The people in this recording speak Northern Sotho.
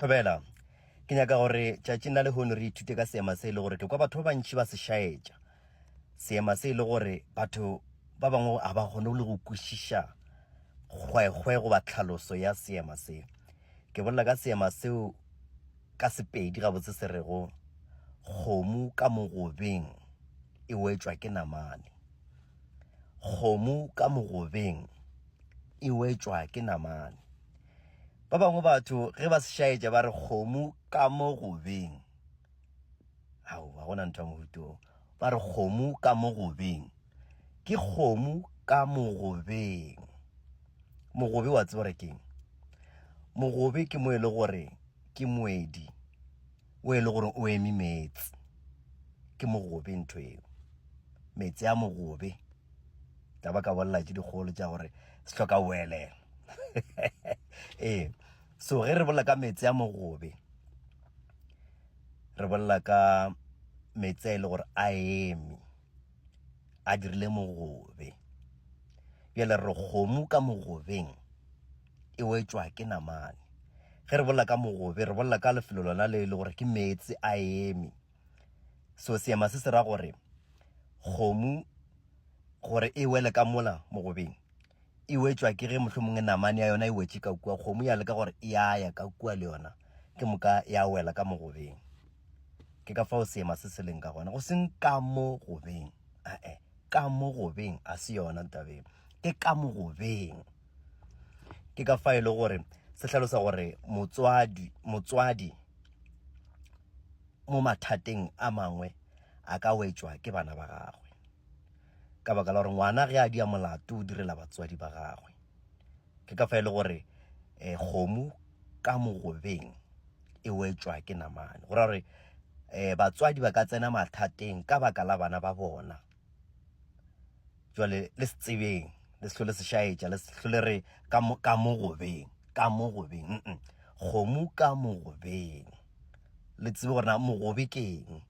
Thobela, ke nyaka gore tšatšing la lehono re ithute ka seema se e le gore ke kwa batho ba bantši ba se šaetša. Seema se e le gore batho ba bangwe ga ba kgone le go kwešiša kgwekgwe goba tlhaloso ya seema se. Ke bolela ka seema seo ka Sepedi gabotse se rego kgomo ka mogobeng e wetšwa ke namane. Kgomo ka mogobeng e wetšwa ke namane. Ba bangwe batho ge ba se šaetša ba re kgomo ka mo gobeng. Aowa, ga gona ntho ya mohuta oo. Ba re kgomo ka mo gobeng. Ke kgomo ka mogobeng. Mogobe wa tseba gore keng? Mogobe ke mo e le gore ke moedi o e le gore o eme meetse. Ke mogobe ntho eo. Meetse a mogobe. Tla ba ka bolela tše dikgolo tša gore se hloka boelela. Ee, so ge re bolela ka meetse a mogobe, re bolela ka meetse a e le gore a eme, a dirile mogobe. Bjale re kgomo ka mogobeng e wetšwa ke namane. Ge re bolela ka mogobe, re bolela ka lefelo lona le e le gore ke meetse a eme. So seema se se ra gore kgomo gore e wele ka mola mogobeng e wetšwa ke ge mohlomongwe namane ya yona e wetše ka kua, kgomo ya leka gore e a ya ka kua le yona, ke moka ya wela ka mogobeng. Ke ka fao seema se se leng ka gona, go seng ka mo gobeng, ae, ka mo gobeng a se yona tabeng, ke ka mogobeng. Ke ka fa e le gore se hlalosa gore motswadi, motswadi mo mathateng a mangwe a ka wetšwa ke bana ba gagwe. Ka baka la gore ngwana ge a dia molato o direla batswadi ba gagwe. Ke ka fa e le gore um kgomo ka mogobeng e wetšwa ke namane. Go ra gore um batswadi ba ka tsena mathateng ka baka la bana ba bona. Jwale le se tsebeng, le se hlole se šaetša, le se hlole re ka mo, ka mogobeng, ka mogobeng, mm -mm. Kgomo ka mogobeng. Le tsebe gore na mogobe ke eng.